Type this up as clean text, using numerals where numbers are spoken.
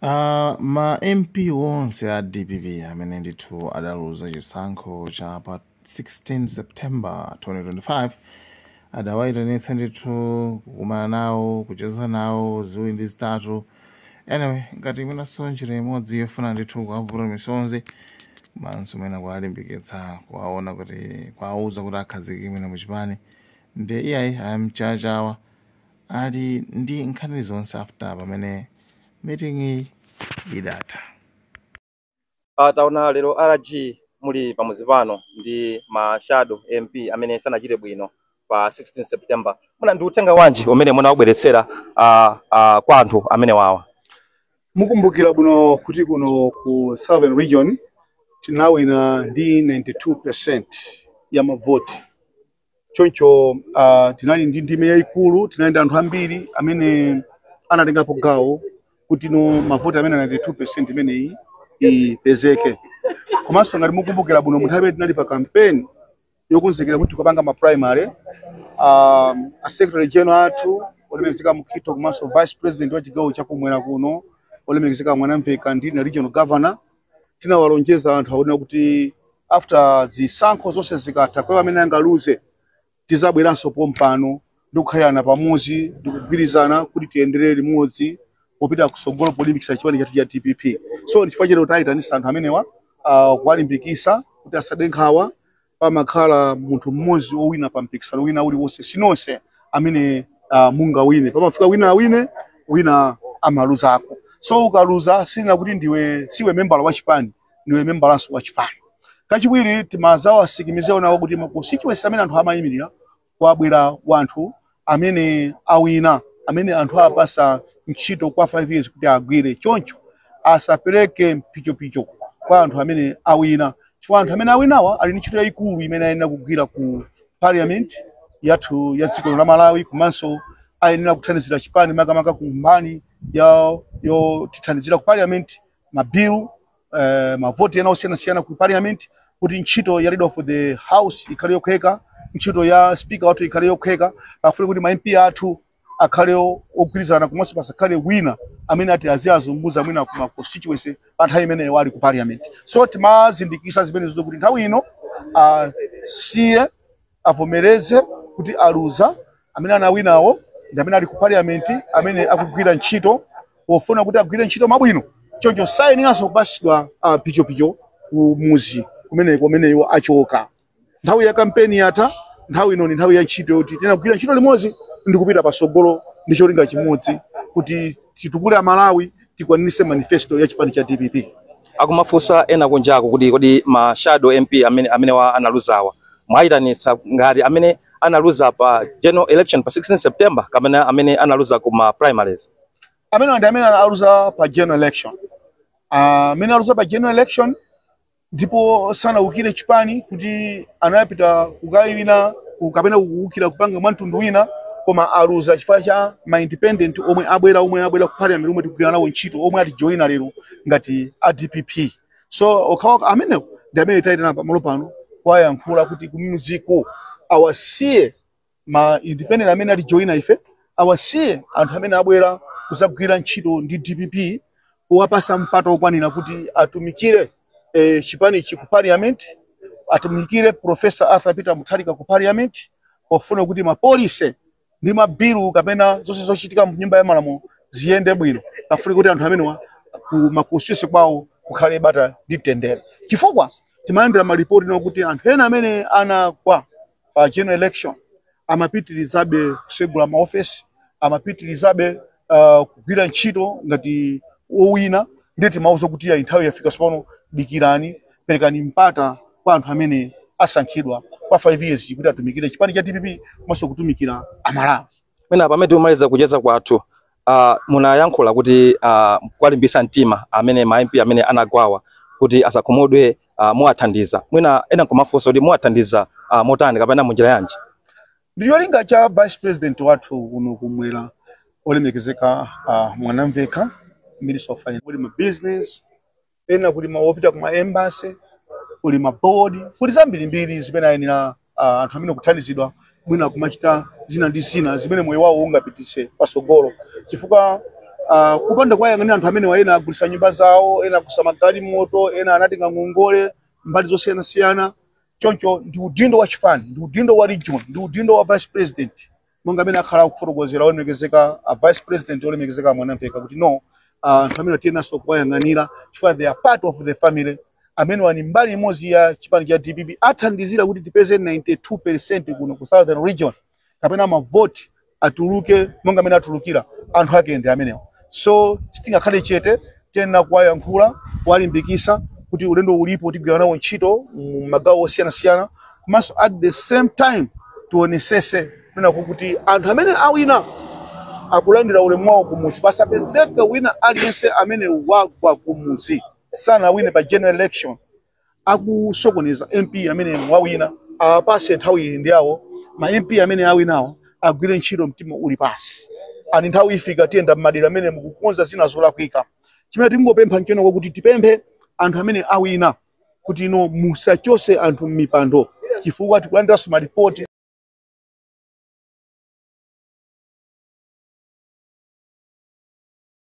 Ma MP onse a DPP amene ndithu adaluza chisankho cha pa 16 September 2025 adawayitanitsa ndithu kukumana nawo, kucheza nawo ziwiri ndi zitatu. Anyway, ngati mwinanso njira imodzi yofuna ndithu kuwapukuta misonzi, komanso mwina kuwalimbikitsa, kuwaona kuti, kuwauza kuti akhazikike mwina muchipani. Ndi iyayi, amchachawa ali ndi nkhani zonse after pamene meeting iyi idatha. Taona lero RG muli pamudzi pano ndi ma shadow MP amene sanachite bwino pa 16 September. Muna ndi uthenga wanji umene munawubweretsera kwa anthu amene wawa? Mukumbukira bwino kuti kuno ku Southern Region tinawina ndi 92% ya mavoti. Choncho tinali ndi ndime yayikulu, tinali ndi anthu ambiri amene anatengapo gawo kuti no mavoti amene 92% imeneyi ipezeke. Komanso ngati mukumbukira bwino, munthu amene tinali pa campaign yokonzekera kuti tikapanga ma primary, a secretary general athu olemekezeka Mukhito komanso vice president wa chigawo chakumwera kuno olemekezeka Mwanamveka ndi na regional governor, tinawalonjeza anthu aonera kuti after zisankho zonse zikatha, kwa amene angaluze, tizabweranso pompano ndi kukhalirana pamodzi ndi kugwirizana kuti tiyenderere limodzi popita kusogolo polimbikitsa chipani chathu cha DPP. So chifukwa chero tayitanisa anthu amenewa kuwalimbikisa kuti asade nkhawa. Pamakhala munthu mmodzi wowina pa mpikisano wina uliwonse, sinonse amene mungawine. Pamafika wina awine, wina amaluzako. So ukaluza sina kuti ndiwe siwe membala wa chipani, ndiwe membalanso wa chipani. Kachiwiri, timazawasikimizawo nawo kuti ma constituency amene anthu amayimirira kwabwera wanthu amene awina, amene anthu apasa ntchito kwa 5 years kuti agwire. Choncho asapereke mpichopicho kwa anthu amene awina, chifukwa anthu amene awinawa ali ndi ntchito yayikulu imene ayenera kugwira ku parliament yathu ya dziko la Malawi, komanso ayenera kuthandizira chipani, makamaka ku mbali ya yotithandizira ku parliament, ma bill, mavoti ena osiyanasiyana ku parliament, kuti ntchito ya leader of the house ikhale yokhweka, ntchito ya speaker wathu ikhale yokhweka. Pafuna kuti ma MP athu akhale ogwirizana, komanso pasakhale wina amene ati aziyazunguza mwina kuma constituency pa nthawi imeneyo ali ku parliament. So timazindikisa zimene zizo kuti nthawi ino asiye, avomereze kuti aluza. Amene anawinawo ndi amene ali ku parliament, amene akugwira ntchito pofuna kuti agwire ntchito mabwino. Choncho sayeneranso kupasidwa pichopicho ku muzi kumeneko kumene iwo achoka. Nthawi ya kampeni yatha, nthawi ino ni nthawi ya ntchito yoti tinagwira ntchito limodzi ndi kupita pasogolo ndi cholinga chimodzi kuti titukule Amalawi, tikwanirise manifesto ya chipani cha DPP. Akumafunsa ena kunjaku kuti kodi ma shadow MP amene wa analuzawa mwayitanitsa ngati amene analuza pa general election pa 16 September kapena amene analuza ku ma primaries? Amene ndi amene aluza pa general election, amene aluza pa general election ndipo sanawukire chipani kuti anapita kukawina kapena kuwukira kupanga mwamtundu wina, koma aluza chifukwa cha ma independent omwe abwera ku parliament, omwe tikugwira nawo ntchito, omwe atijoyina lero ngati a DPP. So okhawa amenewo ndi amene tayitana pamalo pano kuwayankhula kuti kumuziko awasiye ma independent amene atijoyina ife, awasiye anthu amene abwera kuzagwira ntchito ndi DPP, kuwapasa mpata okwanira kuti atumikire chipanichi ku parliament, atumikire Professor Arthur Peter Mutharika ku parliament, pofuna kuti ma policy ndi ma bill kapena zonse zochitika mu nyumba ya malamulo ziyende bwino. Pafuna kuti anthu amenewa ku ma constituency kwawo kukhale bata ndi mtendere, chifukwa timayandira malipoti kuti anthu ena amene anagwa pa general election amapitirizabe kusegula maofesi, amapitirizabe kugwira ntchito ngati owina. Ndiye timauza kuti ayi, nthawi yafika tsopano, dikirani, perekani mpata kwa anthu amene asankhidwa kwa 5 years kuti atumikire chipani cha DPP komanso kutumikira Amalawi. Mwina pamene tikumaliza kucheza kwathu, munayankhula kuti kuwalimbisa mtima amene ma MP amene anagwawa kuti asakhumudwe, muwathandiza. Mwina ena nkumafunsa kuti muwathandiza motani kapena munjira yanji? Ndi cholinga cha vice president wathu kuno kumwera olemekezeka Mwanamveka, minister of finance. Kuli ma business ena, kuli ma wopita kuma embassy, kuli ma board, kuli zambirimbiri zimene ayenera anthu amene kuthandizidwa, mwina kumachita zina ndi zina zimene moyo wawo ungapitise pasogolo, chifukwa Kupanda kuwayang'anira anthu amene ena agulitsa nyumba zawo, ena agulitsa magalimoto, ena anatenga ngongole mbali zosiyanasiyana. Choncho ndi udindo wa chipani, ndi udindo wa region, ndi udindo wa vice president, monga amene akhala kufotokozera olemekezeka a vice president, olemekezeka Mwanamveka, kuti no, anthu amene tiyenaso kuwayang'anira chifukwa they are part of the family. Amene wani mbali imodzi ya chipani cha DPP athandizira kuti tipeze 92% kuno ku Southern Region, kapena mavoti atuluke monga amene atulukira, anthu ake ndi amenewo. So sitingakhale chete, tiyenera kuwayankhula, kuwalimbikisa kuti ulendo ulipo, tigwira nawo ntchito mu magawo osiyanasiyana. Komanso at the same time tionesese kunena kuti anthu amene awina akulandira ulemu wawo kumudzi. Pasapezeke wina aliyense amene wagwa kumudzi, sanawine pa general election, akusokoneza. MP amene wawina awapase nthawi iyi ndi awo. Ma MP amene awinawo agwire ntchito mtima uli pasi, ani nthawi ifika tiyenda m'madera amene mukukonza zina zolakwika. Chimene tingopempha ncheno kuti tipemphe anthu amene awina kuti ino musachose anthu m'mipando, chifukwa tikulandiranso malipoti.